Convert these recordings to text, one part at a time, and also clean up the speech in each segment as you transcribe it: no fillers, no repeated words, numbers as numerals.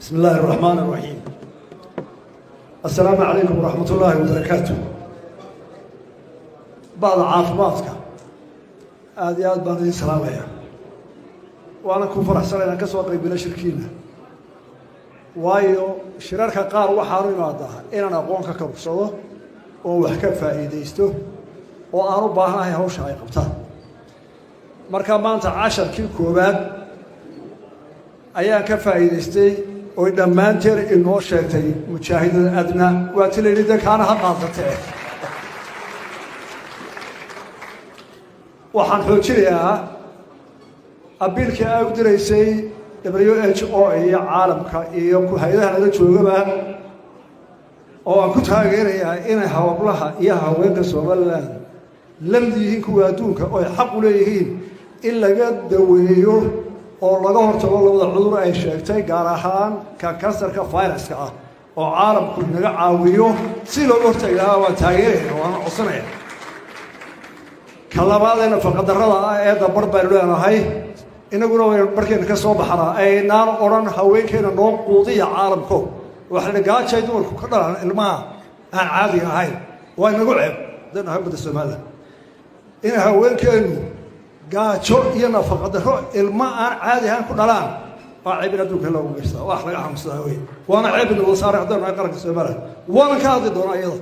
بسم الله الرحمن الرحيم. السلام عليكم ورحمة الله وبركاته. Bahda caafimaadka, aada iyo aad baan idin salaamaya, waana ku faraxsanay inaan ka soo qaybilo shirkiina, waayo shirarka qaar waxaanu imaadaa inaan aqoon ka karursado oon wax ka faa'iidaysto oo aan u baahanahay hawsha ay qabtaan. Marka maanta casharkii koowaad ayaan ka faa'iidaystay oy dhammaanteen inoo sheegtay mujaahidada Adna. Waa ti la yidhi de kaana ha qaadatee. Waxaan xoojinayaa appeal-kii ay u diraysay WHO iyo caalamka iyo hay-adaha nala joogaba, oo aan ku taageerayaa inay hablaha iyo haweenka Somaliland la mid yihiin kuwa adduunka oo ay xaq u leeyihiin in laga daweeyo oo laga hortago labada cudur ay sheegtay, gaar ahaan ka kansarka viruska ah, oo caalamku naga caawiyo si looga hortagi lahaa. Waan taageeraya, waana codsanaya. Ka labaadee nafaqadarrada ah ee dabar baynu leenahay inaguna waynu barhkeena ka soo baxnaa, aynaan odhan haweenkeena noo quudiya caalamko. Waxa la gaajay dumarku ka dhalan ilmaha aan caadiga ahayn. Waa inagu ceeb haddaynu nahay ummadda Soomaalida in haweenkeenu gaajo iyo nafaqadarro ilmo aan caadi ahayn ku dhalaan. Waa ceeb in adduunka loogu geystaa, wax laga xanuunsadaa wey, waana ceeb in wada saaray haddaynu nahay qaranka Soomaaliya. Waanan ka hadli doonaa iyada.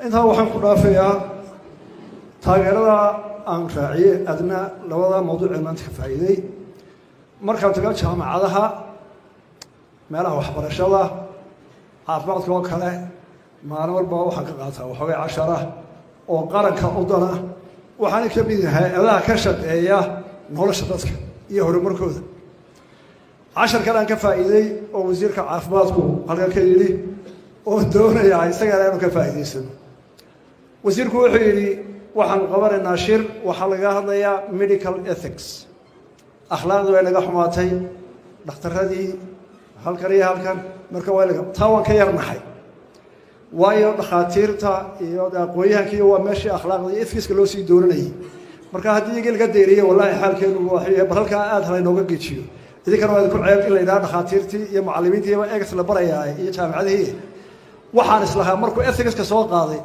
Intaa waxaan ku dhaafayaa taageerada aan raaciyey Adna labada mawduuc ee maanta ka faa'iiday. Markaan tago jaamacadaha, meelaha waxbarashada caafimaadka oo kale, maalin walba waxaan ka qaataa waxoogay cashara oo qaranka u dana. Waxaana ka mid yahay hay-adaha ka shaqeeya nolosha dadka iyo horumarkooda. Cashar kale aan ka faa'iiday oo wasiirka caafimaadku halkan ka yidhi oo doonayaa isagana inuu ka faa'iidaysano, wasiirku wuxuu yidhi: "Waxaanu qabanaynaa shir, waxaa lagaga hadlayaa medical ethics." Akhlaaqdii way naga xumaatay, dhakhtarradii halkan iyo halkan. Marka waa laga taa waan ka yarnaxay, waayo dhakhaatiirta iyo aqoon-yahankiiyo waa meeshii akhlaaqda iyo ethics-ka loo sii dooranayay. Marka haddii iyagii laga deeriye, wallaahi xaalkeenu bal halkaa aada hala inooga geejiyo. Idinkana waa idinku ceeb in la yidhaha dhakhaatiirtii iyo macallimiintiiba ethics la barayaa iyo jaamacadihii. Waxaan islahaa markuu ethics-ka soo qaaday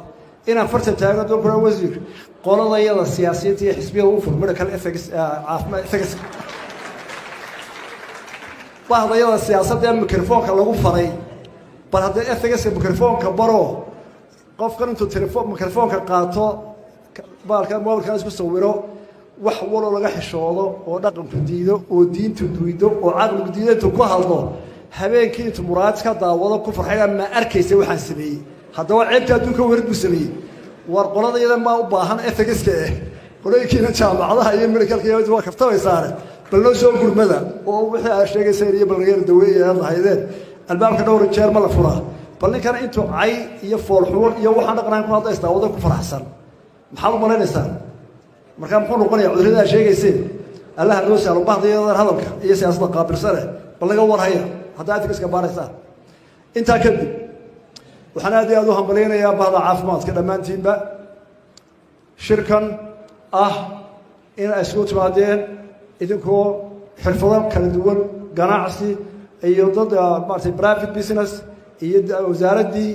inaan farta taago donkuna: "Wasiir, qoladayada siyaasiyiinta iyo xisbiyada u fur medical ethics, caafimaad ethics." Bahdayada siyaasadda ee microfoonka lagu faray, bal haddii ethics-ka microfoonka baro, qofkan intuu telefon microfoonka qaato, baalka mobilkan isku sawiro, wax waloo laga xishoodo oo dhaqanku diido oo diintu diido oo caqligu diido intuu ku hadlo, habeenkii intuu muraad ka daawado ku farxay, "Ma arkaysa waxaan sameeyey?" Haddaba ceebta adduunka werid buu sameeyey. War qoladayada maa u baahan ethics-ka eh, qolooyinkiina jaamacadaha iyo medicalka iyo waa kaftabaysaane, bal noo soo gurmada oo wixii aad sheegayseen iyo bal nageena daweeya aad lahaydeen. Albaabka dhowr jeer ma la furaa? Bal ninkana intuu cay iyo foolxumo iyo waxaan dhaqanayn ku hadla isdaawado ku faraxsan, maxaad u malaynaysaan? Markaa muxuu noqonayaa cudurrada aad sheegayseen? Allaha noo sahlo. Bahdayadan hadalka iyo siyaasadda qaabilsane, bal naga warhaya haddaa ethics-ka baaraysaan. Intaa kadib, waxaan aad iyo aad u hambalyaynayaa bahda caafimaadka dhammaantiinba shirkan ah in ay isugu timaadeen idinkoo xirfado kala duwan, ganacsi iyo dad maaragtay private business iyo wasaaraddii,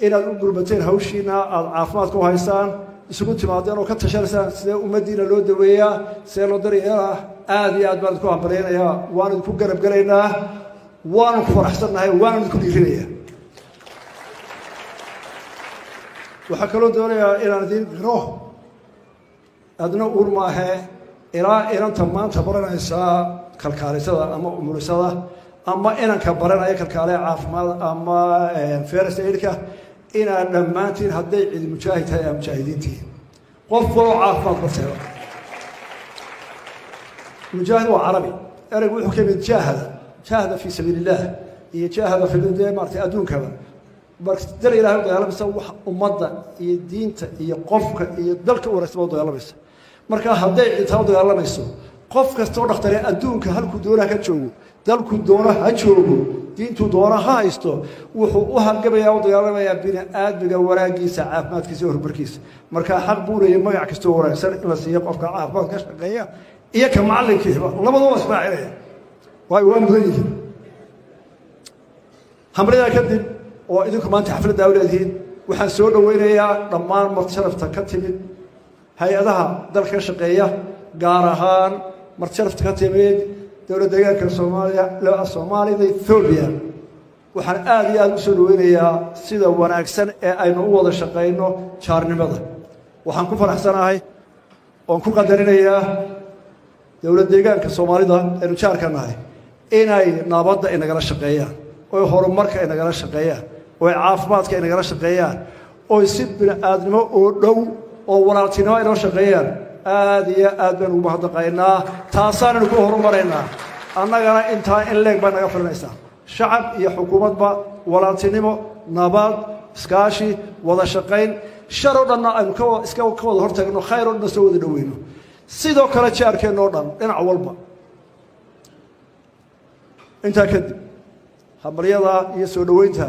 inaad u gurmateen hawshiina aada caafimaadka u haysaan, isugu timaadeen oo ka tashanaysaan sidee ummaddiina loo daweeyaa, sidee loo daryeelaa. Aada iyo aad baan idinku hambalyaynayaa, waan idinku garab gelaynaa, waanu ku faraxsannahay, waanu idinku dhiirinayaa. Waxaa kaloo doonayaa inaan idiin qiro, Adna uur maahee, ilaa inanta maanta baranaysaa kalkaalisada ama umulisada ama inanka baranaya kalkaaliya caafimaad ama first aid-ka, inaad dhammaantiin hadday cidi mujaahid tahay aa mujaahidiintihiin. Qof waloo caafimaad barteeba mujaahid waa carabi ereygu, wuxuu ka yimid jaahada, jaahada fii sabiil illaah iyo jaahada fi dee maaragtay adduunkaba. Marka dar Ilahay u dagaalamaysa, wax ummadda iyo diinta iyo qofka iyo dalka u wanaagsan ba u dagaalamaysa. Marka hadday cidtaa u dagaalamayso, qof kastoo dhakhtare adduunka halkuu doona ka joogo, dalkuu doono ha joogo, diintuu doono ha haysto, wuxuu u halgamayaa, u dagaalamayaa bini aadmiga wanaagiisa, caafimaadkiisa, horumarkiisa. Marka xaq buu leeyahy magac kastoo wanaagsan in la siiyo qofka caafimaad ka shaqeeya iyo ka macallinkiiba, labadaba israacinaya, waayo waa mudan yihiin. Hamridaa kadib oo idinku maanta xafladdaa u leedihiin, waxaan soo dhoweynayaa dhammaan martisharafta ka timid hay-adaha dalka ka shaqeeya, gaar ahaan martisharafta ka timid dowlad deegaanka Soomaaliya, Soomaalida Ethoobiya. Waxaan aada iyo aada u soo dhoweynayaa sida wanaagsan ee aynu u wada shaqayno jaarnimada. Waxaan ku faraxsanahay oon ku qadarinayaa dowlad deegaanka Soomaalida aynu jaarka nahay inay nabadda inagala shaqeeyaan, oy horumarka inagala shaqeeyaan, oy caafimaadka inagala shaqeeyaan, oy si bini-aadnimo oo dhow oo walaaltinimo inoo shaqeeyaan. Aada iyo aad baynu ugu mahadnaqaynaa. Taasaanaynu ku horumaraynaa. Annagana intaa in leeg baa naga filanaysaa, shacab iyo xukuumadba: walaaltinimo, nabad, iskaashi, wada shaqayn, shar oo dhanna aynu iska ka wada hortagno, khayr oo dhanna soo wada dhoweyno. Sidoo kale jaarkeenna oo dhan dhinac walba. Intaa kadib, hambalyada iyo soo dhoweynta,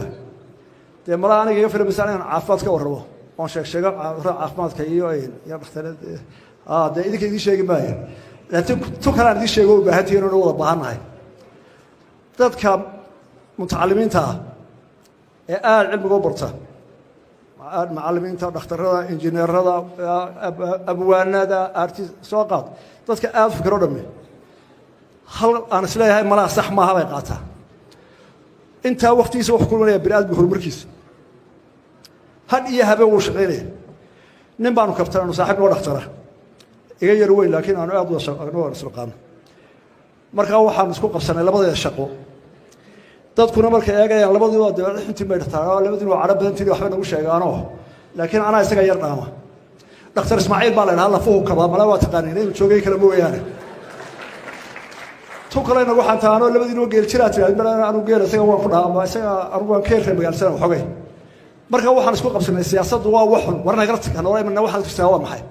dee malaa aniga iga filamaysaa inaan caafimaad ka warramo oon sheeg sheego caafimaadka iyo dhakhtareed. Dee idinka idiin sheegi maayo, laakiin tu kale aan idiin sheego u baahantihiin oona wada baahannahay. Dadka mutacalimiinta ah ee aada cilmiga u barta, macalimiinta, dhakhtarada, injineerada, abwaanada, artist soo qaad, dadka aada fikro dhamme, hal aan isleeyahay malaa sax maaha bay qaataa. Intaa waktigiisa wuxuu kulmanaya bini aadmiga horumarkiisa. Had iyo habeen wuu shaqaynaya. Nin baanu kabtan anu saaxib noo dhakhtara, iga yar weyn, laakiin aanu aad wada isnaqaano. Markaa waxaanu isku qabsanay labadeeda shaqo. Dadkuna markay eegayaan labadii waa dee xuntiin bay dhahtaa, labadiin waa cadho badantiin, waxba nagu sheegaano, laakiin anaa isaga yar dhaama. Dhakhtar Ismaaciil baa la idhaha, lafuhu kabaa. Mala waa taqaaniin, inuu joogay kale mooyaane. Tu kale nagu xantaano, labadiinoo geel jiraa tiraad. Mar anu geel isaga waan ku dhaha ama isaga anugu waan keerka magaalsana xogay. Marka waxaan isku qabsanay siyaasaddu waa waxun, war nagala tag noola imana. Waxaad kustaa waa maxay?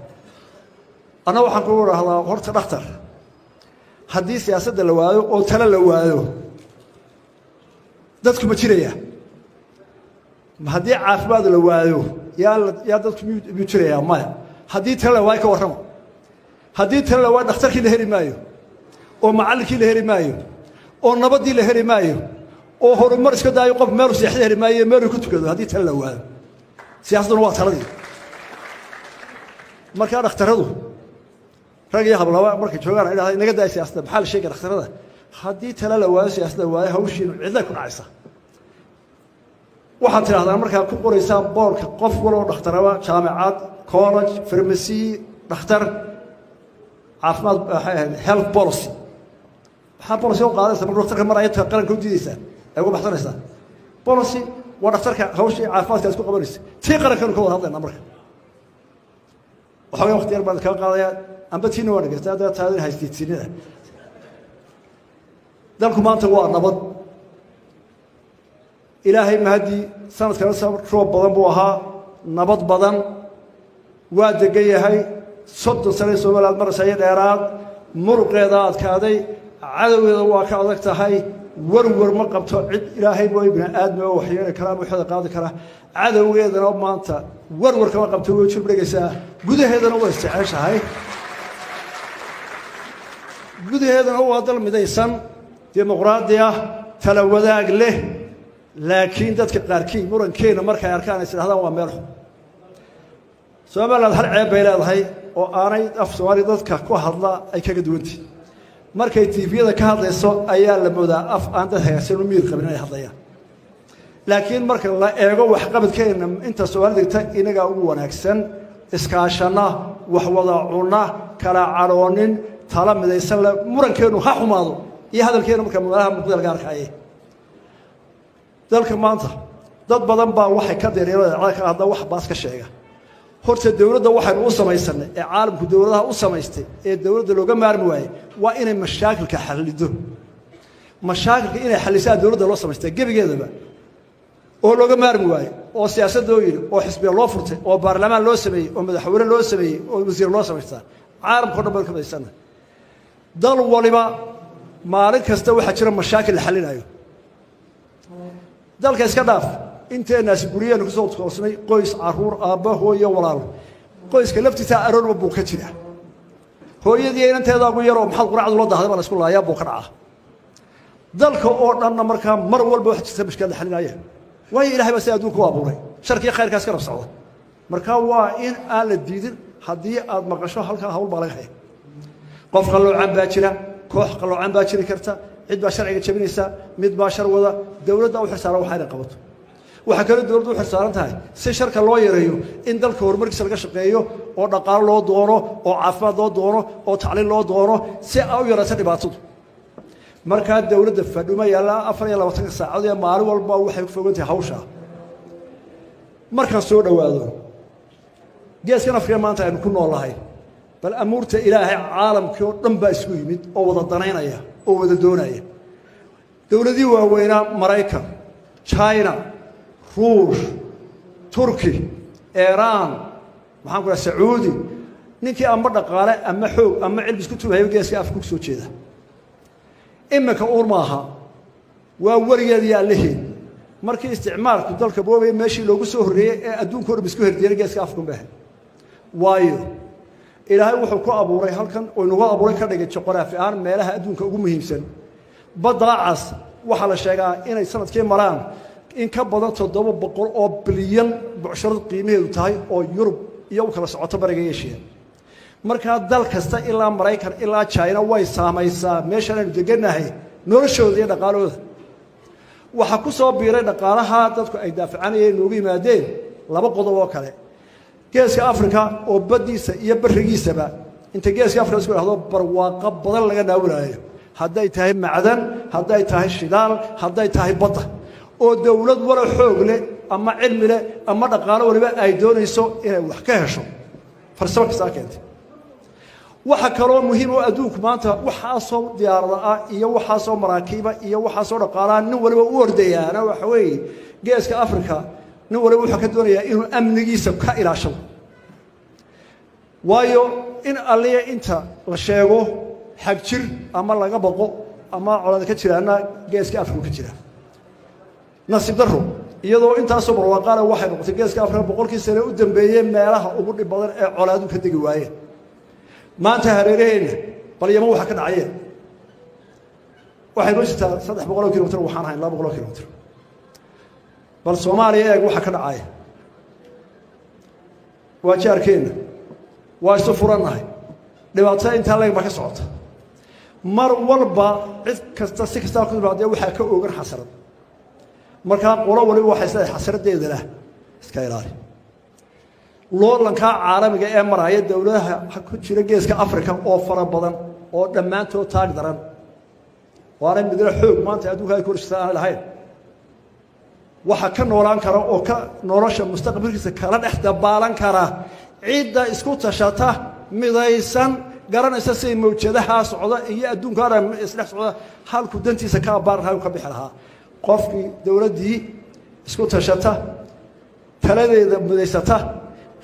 Anna waxaan ku idhaahdaa, horta dhakhtar, haddii siyaasadda la waayo oo tale la waayo, dadku ma jiraya? Haddii caafimaad la waayo, yaa dadku miyuu jirayaa? Maya. Haddii tale la waayo, ka warrama. Haddii tale la waayo, dhakhtarkii la heli maayo, oo macallinkii la heli maayo, oo nabaddii la heli maayo, oo horumar iska daayo, qof meelu seexda heli maayo, meeluu ku tukado haddii tale la waayo. Siyaasadduna waa taladii. Markaa dhakhtaradu, rag iyo hablaba, markay joogaan ay dhahda inaga daaya siyaasadda, maxaa la sheegaya dhakhtarada? Haddii tale la waayo, siyaasadda waayo, hawshiinu cidlay ku dhacaysa. Waxaad tidhahdaan markaa ku qoraysaan boorka, qof waloo dhakhtaraba, jaamicad, college, pharmacy, dhakhtar caafimaad, waxay ahayd health policy. Maxaa policy u qaadaysa marka dhakhtarka maraya qaranka u diideysaa ay uga baxsanaysaa? Policy waa dhakhtarka hawshii caafimaadka isku qabanaysa, tii qarankanu ka wada hadlaynaa. Marka waxoogaa waqti yar baan kaga qaadayaa, amba tiina waa dhegeysta haddaa taadin haystiidsinida. Dalku maanta waa nabad, Ilaahay mahadii. Sanadkana roob badan buu ahaa, nabad badan, waa degan yahay. 30 sane Somaliland maraysa iyo dheeraad, muruqeeda adkaaday, cadowgeeda waa ka adag tahay. Warwar ma qabto cid Ilaahay mooy bini aadmi oo waxyeeli kara ama waxeeda qaadi kara. Cadowgeedana maanta warwar kama qabto, way jir dhegaysaa. Gudaheedana waa isjeceshahay, gudaheedana waa dal midaysan, dimuqraadi ah, tala wadaag leh. Laakiin dadka qaarkii murankeena markay arkaan is idhahdaan waa meel xun. Somaliland hal ceeb bay leedahay oo aanay af Soomaaliya dadka ku hadla ay kaga duwantihi. Markay TV-yada ka hadlayso ayaa la moodaa af aan dad hagaagsan u miyir qabin inay hadlayaan. Laakiin marka la eego waxqabadkeena, inta Soomaalida degta inagaa ugu wanaagsan, iskaashana, wax wada cuna, kala cadhoonin, tala midaysan le. Murankeenu ha xumaado iyo hadalkeenu marka magaalaha Muqdisho laga arkaaye. Dalka maanta dad badan baa waxay ka dareerada ka hadla, wax baas ka sheega. Horta dowladda waxaynu u samaysanay ee caalamku dowladaha u samaystay ee dowladda looga maarmi waayey waa inay mashaakilka xallido. Mashaakilka inay xallisaa dowladda loo samaystay gebigeedaba oo looga maarmi waaye, oo siyaasad loo yidhi, oo xisbiya loo furtay, oo baarlamaan loo sameeyey, oo madaxweyne loo sameeyey, oo wasiir loo samaystaa. Caalamka o dhan baynu ka midaysanna. Dal waliba maalin kasta waxaa jira mashaakil la xallinayo. Dalka iska dhaaf, inteenaasi guryaheenu kusoo toosnay, qoys, caruur, aabba, hooyo, walaalo. Qoyska laftiisa aroorba buu ka jira. Hooyadii inanteeda ugu yaroo, maxaad quraacdu la dahday, baa la isku laayaa, buu ka dhacaa. Dalka oo dhanna markaa mar walba wax jirta mushkilad la xalinaya, waayo Ilahay baa si adduunka u abuuray, sharkiyo khayrkaas ka rab socda. Marka waa in aan la diidin haddii aad maqasho halkaa hawl baa laga haya. Qof qalloocan baa jira, koox qalloocan baa jiri karta, cid baa sharciga jabinaysa, mid baa shar wada. Dowladda u xilsaaran waxa inay qabato. Waxaa kaloo dowladdu u xilsaaran tahay, si sharka loo yareeyo, in dalka horumarkiisa laga shaqeeyo, oo dhaqaalo loo doono, oo caafimaad loo doono, oo tacliin loo doono, si ay u yaraato dhibaatadu. Markaa dowladda fadhuma yaalla 24-ka saacadood ee maalin walba waxay ku fogan tahay hawshaa. Markaan soo dhowaado Geeskan Afrika maanta aynu ku nool nahay, bal amuurta Ilaahay, caalamkii oo dhan baa isku yimid oo wada danaynaya oo wada doonaya. Dowladihii waaweynaa, Maraykan, China, Ruush, Turki, Iiraan, maxaan ku dhaha, Sacuudi, ninkii ama dhaqaale ama xoog ama cilmi isku tuhayo Geeska Afrika ku soo jeeda. Iminka uur maaha, waa weligeed iyo allaheed. Markii isticmaalku dalka boobaya, meeshii loogu soo horreeyey ee adduunka o dhan isku herdiyana Geeska Afrika bay ahayd. Waayo, Ilaahay wuxuu ku abuuray halkan oo inagu abuuray, ka dhigay juqraafi ahaan meelaha adduunka ugu muhiimsan. Baddaa Cas waxaa la sheegaa inay sanadkii maraan in ka badan 700 oo bilyan bucsharad qiimaheedu tahay, oo Yurub iyo u kala socoto Bariga Eshiya. Markaa dal kasta, ilaa Maraykan ilaa China, way saamaysaa meeshaan aynu degannahay noloshooda iyo dhaqaalahooda. Waxaa ku soo biiray dhaqaalaha dadku ay daafacanayeen noogu yimaadeen laba qodob oo kale: Geeska Africa oo baddiisa iyo barigiisaba, inta Geeska Africa isku dhahdo, barwaaqo badan laga naawilaayo, hadday tahay macdan, hadday tahay shidaal, hadday tahay badda, oo dowlad wala xoog leh ama cilmi leh ama dhaqaalo waliba ay doonayso inay wax ka hesho, farsamo kastaa keentay. Waxa kaloo muhiim oo adduunku maanta waxaasoo diyaarada ah iyo waxaasoo maraakiiba iyo waxaasoo dhaqaalaha nin waliba u ordayaana waxa weeye Geeska Africa. Nin waliba wuxuu ka doonayaa inuu amnigiisa ka ilaashado, waayo in alliya inta la sheego xag jir ama laga baqo ama colada ka jiraana Geeska Africa ka jira. Nasiib daro, iyadoo intaasoo barwaaqaale, waxay noqotay Geeska Africa 100-kii sane u dambeeyey meelaha ugu dhib badan ee colaadu ka degi waayeen. Maanta hareeraheenna bal Yaman waxa ka dhacayeen, waxay noo jirtaa 300 kilomitr, waxaan ahayn 200 kilomitr. Bal Soomaaliya eeg waxa ka dhacaya. Waa jaarkeenna, waa isu furannahay, dhibaatada intaa leeg baa ka socota. Mar walba cid kasta si kastaa ku timaadee waxaa ka oogan xasarad. Markaa qolo waliba waxay isleedahay xasaradeedana iska ilaali. Loolankaa caalamiga ee maraya dowladaha ku jira Geeska Africa oo fara badan oo dhammaantood taag daran, waana midna xoog maanta adduunka ay korjirta aanay lahayn, waxa ka noolaan kara oo ka nolosha mustaqbalkiisa kala dhex dabaalan kara cidda isku tashata, midaysan, garanaysa siday mawjadahaa socda iyo adduunka dhan isdhex socda halku dantiisa ka abaar lahaa, ka bixi lahaa. Qofkii dowladdii isku tashata, taladeeda midaysata,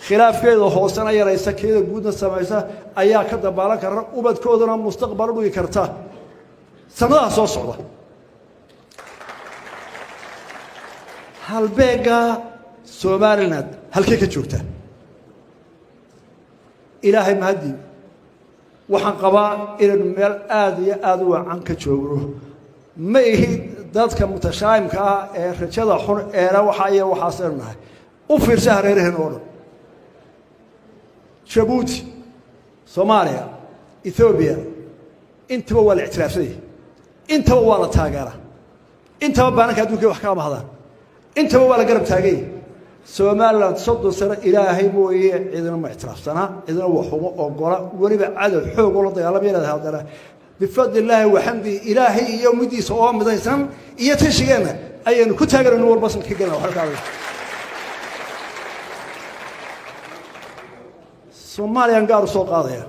khilaafkeeda hoosena yaraysa, keeda guudna samaysa, ayaa ka dabaalan kara, ubadkoodana mustaqbal u dhigi karta sanadaha soo socda. Halbeegga Somaliland halkee ka joogtaa? Ilaahay mahadii, waxaan qabaa inaynu meel aada iyo aada u wacan ka joogno. Ma ihi dadka mutashaa'imka ah ee rajada xun eena waxa iyo waxaasaynu nahay. U fiirsa hareeraheen oo dhan: Jabuuti, Soomaaliya, Ethoobiya, intaba waa la ictiraafsanyay, intaba waa la taageeraa, intaba baananka adduunka wax kala mahdaan, intaba waa la garab taaganya. Somaliland 30 sano Ilaahay mooye cidina ma ictiraafsanaa, cidina waxuma ogola, weliba cadow xoog oo la dagaalamaya leedahay. Haddana bifadli illaahi waxamdihi, Ilaahay iyo middiisa oo midaysan iyo tashigeenna ayaynu ku taaganayno walba sanka ka gelna. Waxba ka adag Soomaaliyaan gaar u soo qaadaya.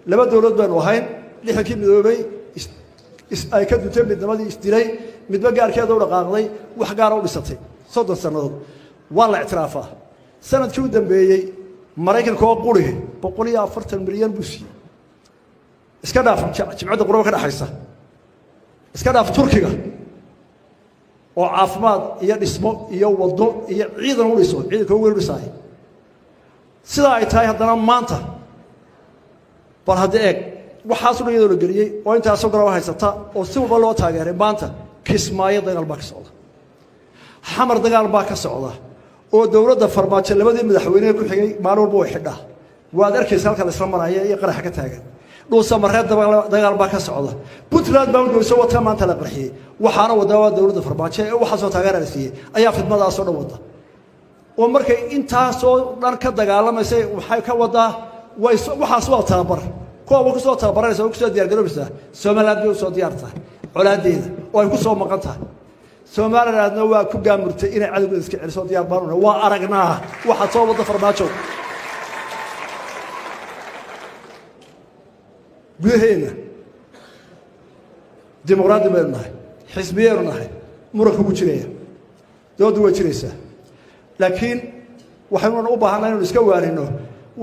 Laba dowlad baynu ahayn 60-kii midoobay, ay ka duntay midnimadii, isdilay, midba gaarkeeda u dhaqaaqday, wax gaara u dhisatay. 30 sannadood waa la ictiraafaa. Sanadkii u dambeeyey Maraykanka oo qurihi 140 milyan buu siiyey. Iska dhaaf Jimcadda Qurba ka dhexaysa, iska dhaaf Turkiga oo caafimaad iyo dhismo iyo waddo iyo ciidan u dhiso, ciidanka weyn u dhisaaya. Sidaa ay tahay haddana maanta bal hadda eeg Waxaasu dhan iyadoo la geliyey oo intaasoo garaba haysata oo si walba loo taageeray, maanta Kismaayo dagaal baa ka socda, Xamar dagaal baa ka socda, oo dowladda Farmaajo labadii madaxweynehe ku xigay maalin walba way xidhaa. Waad arkaysa halka la isla maraya iyo qaraxa ka taagan. Dhuusamareed dagaal baa ka socda. Puntland baa udhowso wadka maanta la qarxiyey. Waxaana wadaa waa dowladda Farmaajo ee waxaasoo taageera la siiyey ayaa fidmadaasoo dhan wada. Oo markay intaasoo dhan ka dagaalamaysay, waxay ka wadaa way waxaas waa tababar. Kuwa wa kusoo tababaranaysa oo kusoo diyargaroobaysaa. Somaliland bay usoo diyaar tahay colaadeeda oo ay ku soo maqan tahay. Somalilandna waa ku gaamurtay inay cadowgeeda iska celiso. Diyaar baanuna waa aragnaa waxaad soo wadda, Farmaajo. Gudaheenna dimuqraadi baynu nahay, xisbiyaynu nahay, muranka wuu jiraya, doodu way jiraysaa, laakiin waxaynunan u baahanna inaynu iska waarino.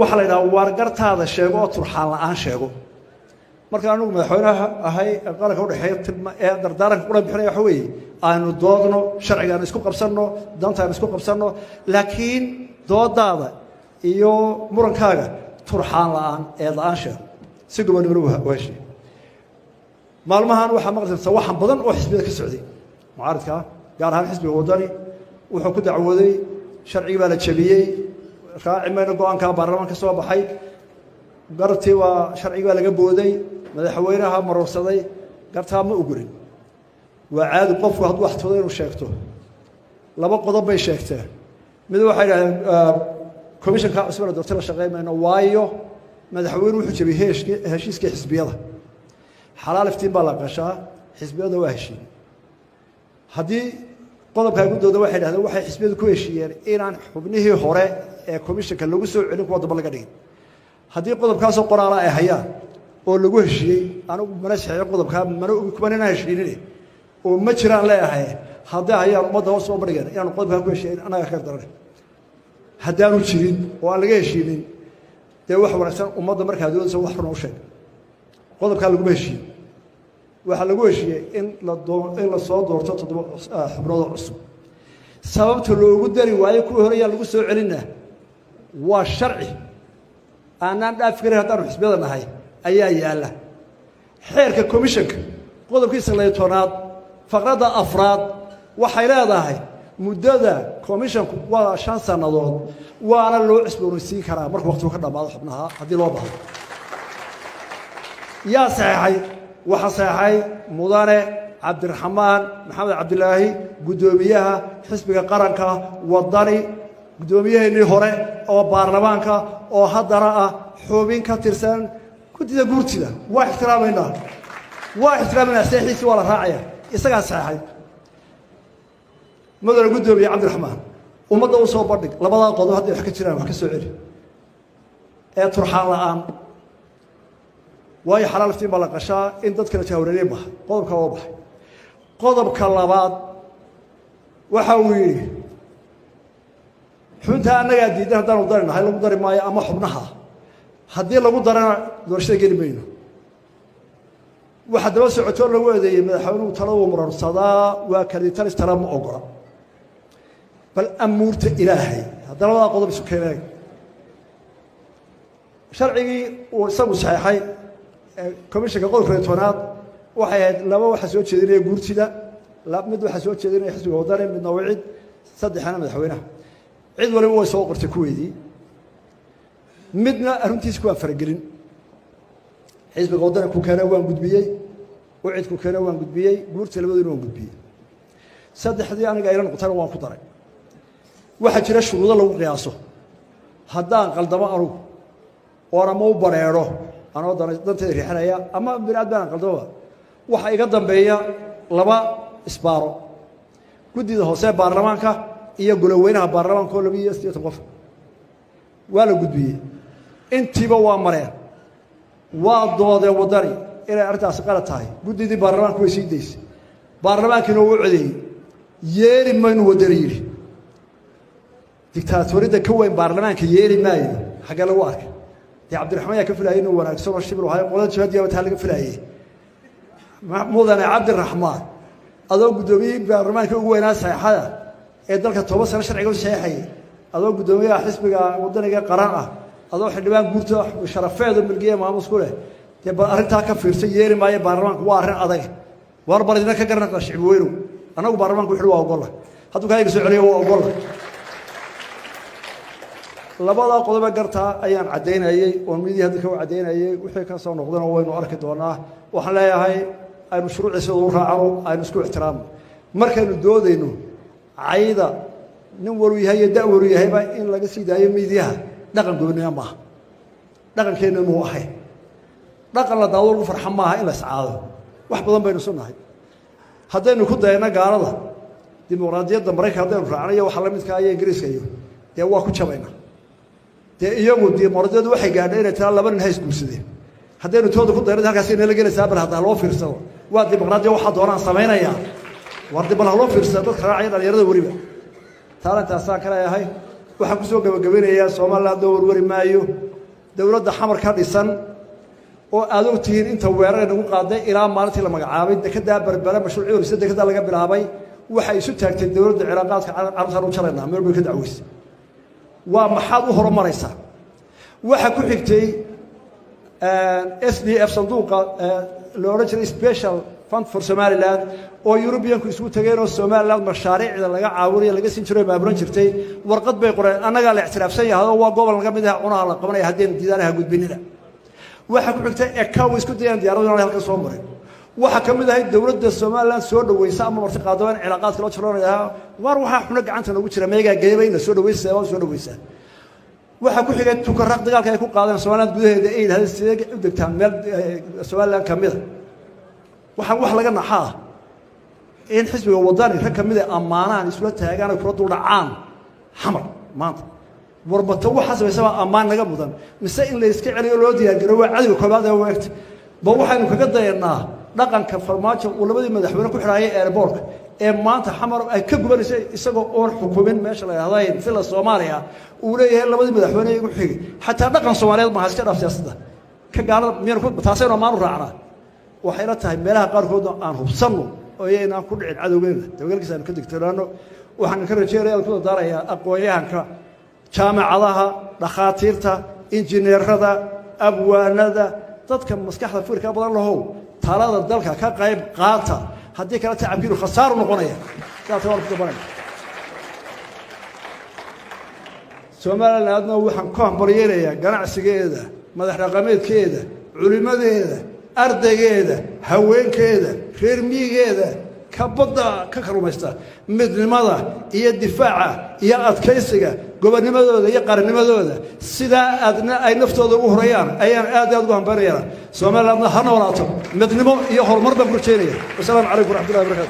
Waxaa la yidhaha waargartaada sheego oo turxaan la'aan sheego. Marka anigu madaxweynaha ahay ee qaranka udhexeeya ee dardaaranka qura bixinaya waxa weeye: aynu doodno, sharciga aynu isku qabsanno, danta aynu isku qabsanno, laakiin doodaada iyo murankaaga turxaan la'aan, eed la'aan sheego, si gobonimona u heshiy. Maalmahan waxaa maqli waxan badan oo xisbiyada ka socday mucaaridkaa, gaar ahaan xisbiga Wadani wuxuu ku dacwooday sharcigii baa la jebiyey, raaci mayno go-aankaa baarlamaan ka soo baxay, gartii waa sharcigii baa laga booday, madaxweynaha maroorsaday. Gartaa ma ogorin. Waa caadi qofku hadduu wax tudo inuu sheegto. Laba qodob bay sheegteen. Mid waxay idhahdeen commissionka cusub la doortay la shaqeyn mayno, waayo madaxweyne wuxuu jebiyey heshiiskii xisbiyada. Xalaal iftiin baa la qashaa, xisbiyada waa heshiin. Haddii qodobkaa guddooda, waxay dhahdeen waxay xisbiyadu ku heshiiyeen inaan xubnihii hore ee commissionka lagu soo celin, kuwa damba laga dhigin. Haddii qodobkaasoo qoraala ay hayaan oo lagu heshiiyey, anigu mana saxeexin qodobkaa, mana ogi, kuman inaan heshiinine oo ma jiraan leeyahay. Hadday hayaan, ummadda hoos soo bandhigeen inaanu qodobkaa ku heshiiyen, annaga ka darane. Haddaanu jirin oo aan laga heshiinin, dee wax wanaagsan ummadda markaa doodaysa wax runa u sheeg. Qodobkaa laguma heshiiye. Waxaa lagu heshiiyey in la soo doorto 7 xubnoodoo cusub. Sababta loogu dari waayo kuwii hore yaan lagu soo celinna waa sharci aanaan dhaafi karin haddaanu xisbiyada nahay ayaa yaalla. Xeerka commissionka qodobkiisa 12aad faqradda afraad waxay leedahay muddada commissionku waa 5 sannadood, waana loo cusboonaysiin karaa markuu waqtigu ka dhammaado xubnaha haddii loo baahdo. Yaa saxeexay? Waxaa saxeexay mudane Cabdiraxmaan Maxamed Cabdilaahi, guddoomiyaha xisbiga qaranka Wadani, guddoomiyaheennii hore oo baarlamaanka oo haddana ah xubin ka tirsan guddida guurtida. Waa ixtiraamaynaa, waa ixtiraamaynaa. Saxiisi waa la raacaya, isagaa saxeexay. Mudane guddoomiye Cabdiraxmaan, ummadda u soo bandhig labadaa qodob. Hadday wax ka jiraan, wax ka soo celi ee turxaan la'aan, waayo xalaal iftiin baa la qashaa, in dadka la jahwareeriye maha. Qodobka waa baxay. Qodobka labaad waxa uu yidhi xubintaa annagaa diidan haddaanu dari nahay, lagu dari maayo, ama xubnaha haddii lagu darana doorashada geli mayno. Waxaa daba socotoo lagu eedeeyey madaxweynuhu talada murarsadaa, waa kalitalis, tala ma ogola. Bal amuurta Ilaahay, haddana labadaa qodob isu keeneen. Sharcigii uu isagu saxeexay commissionka qodobka 10aad waxay ahayd laba waxaa soo jeedinaya guurtida, mid waxaa soo jeedinaya xisbiga Wadani, midna wicid, saddexna madaxweynaha. Cid waliba way soo qortay kuweydii, midna arrintiisa kuwaa faragelin. Xisbiga Waddani ku keena waan gudbiyey, ucid ku keena waan gudbiyey, guurta labadoodina waan gudbiyey, saddexdii aniga ayla noqotana waan ku daray. Waxaa jira shuruudo lagu qiyaaso. Haddaan qaldamo anugu oon ama u bareero anoo danteeda riixanaya ama bini aadam aan qaldamaba, waxaa iga dambeeya laba isbaaro: guddida hoose baarlamaanka iyo goloweynaha baarlamaanka oo 82 qof. Waa la gudbiyey, intiiba waa mareen, waa doodeen Waddani inay arrintaasi qalad tahay. Guddidii baarlamaanku way sii daysay, baarlamaankiina wuu codeeyey. Yeeli maynu, Waddani yidhi. Dictaatoriyadda ka weyn baarlamaanka yeeli maayo xaggee lagu arkay? Dee Cabdiraxmaan yaa ka filaayay inuu wanaagsan oo shibir ahay? Qolada jabhadiyaaba taa laga filaayey. Mudane Cabdiraxmaan, adoo guddoomiyihii baarlamaanka ugu weynaa saxeexada ee dalka 10 sano sharciga u saxeexayay, adoo guddoomiyaha xisbiga Waddaniga qaran ah, adoo xildhibaan guurta sharafeedo milgiya maamus ku leh. Dee bal arrintaa ka fiirsa, yeeli maayo baarlamaanku, waa arrin adag. War bal idina ka garanaqa shicbi weynow, annagu baarlamaanku wuxu waa ogolla, hadduu kaayaga soo celiyo waa ogolla. Labadaa qodobe gartaa ayaan caddaynayey oon midii hadda ka caddaynayey. Wixii ka soo noqdana waynu arki doonaa. Waxaan leeyahay, aynu shuruucii u raacno, aynu isku ixtiraamno markaynu doodayno. Cayda nin walu yahay iyo da walu yahayba in laga sii daayo miidyaha dhaqan gobonimo maaha, dhaqankeenna muu ahayn. Dhaqan la daawado lagu farxa maaha in la iscaado. Wax badan baynu isu nahay. Haddaynu ku dayno gaalada, dimuqraadiyadda Maraykanka haddaynu raacno iyo waxa la midkaa iyo Ingiriiska iyo, dee waa ku jabayna. Dee iyagu dimuqraadiyaddu waxay gaadhay inay tiraa laba nin ha isguursadeen. Haddaynu tooda ku dayno, halkaas inala gelaysaa. Bal hadda haloo fiirsado, waa dimuqraadiya, waxaa doonaan samaynayaa. War bal haloo fiirsado dadka raacaya, dhalinyarada weliba. Taana intaasaan ka leeyahay. Waxaan kusoo gabagabeynayaa, Somaliland loo warwari maayo. Dowladda Xamar ka dhisan oo aad og tihiin inta weerar nagu qaaday ilaa maalintii la magacaabay, dekedaa Berbere, mashruucii horeysa dekedaa laga bilaabay, waxay isu taagtay dowladda cilaaqaadka carabtaan u jaraynaa, meel bay ka dacweysay. Waa maxaad u horumaraysaa? Waxa ku xigtay SDF, sanduuqa la odhan jiray Special Fund for Somaliland, oo Yurubiyanku isugu tageen oo Somaliland mashaariicda laga caawinayo laga siin jiro, maamulan jirtay. Warqad bay qoreen: annagaa la ictiraafsan yahay oo waa gobol naga mid ah, cunaha la qabanaya haddaynu diidaanaha gudbinina. Waxaa ku xigtay ICAO, isku dayaan diyaaradu inaan halkan soo marin. Waxaa ka mid ahayd dowladda Somaliland soo dhaweysa ama marti qaadaba in cilaaqaadka loo jaloonaya. Waar waxaa xuno gacanta noogu jira meegaa geebayna soo dhaweysa, waa soo dhaweysaa. Waxaa ku xigay Tukaraq, dagaalka ay ku qaadeen Somaliland gudaheeda, ay yidhahdeen sidee u degtaan meel Somaliland ka mida. Waxaan wax laga naxaa in xisbiga Wadani rag ka mida ammaanaan isula taagaan ay kula duldhacaan Xamar maanta. Warbato waxaa samaysabaa ammaan naga mudan, mise in la iska celiyo loo diyaargaro waa cadowga koobaad ee weegta. Ba waxaynu kaga dayanaa dhaqanka Farmaajo uu labadii madaxweyne ku xidhaayay airportka ee maanta Xamar ay ka gubanaysa, isagoo oon xukumin meesha la yidhahda Villa Soomaaliya, uu leeyahay labadii madaxweyne igu xigay. Xataa dhaqan Soomaaliyeed maaha, iska dhaaf siyaasadda ka gaalada. Miyaynu taasaynu ammaan u raacnaa? Waxayla tahay meelaha qaarkoodna aan hubsanno oo iyaynaan ku dhicin cadowgeena, dabagalkiisa aynu ka digtoonaano. Waxaan ka rajeynaya, ku dardaarayaa aqoon-yahanka, jaamacadaha, dhakhaatiirta, injineerada, abwaanada, dadka maskaxda fikirka badan lahow, talada dalka ka qayb qaata. Haddii kale tacabkiinu khasaaru noqonaya. Sidaas waan ku dabanaya. Somalilandna waxaan ku hambaryeynayaa ganacsigeeda, madax dhaqameedkeeda, culimadeeda, ardaygeeda, haweenkeeda, reer miyigeeda, ka badda ka kalluumaysta, midnimada iyo difaaca iyo adkaysiga gobonnimadooda iyo qarannimadooda. Sidaa aadna ay naftooda ugu horayaan ayaan aad aad ugu hambaryayana. Somalilandna ha noolaato, midnimo iyo horumar baan ku rajeynaya. Wasalaamu calaykum waraxmatullahi barakatu.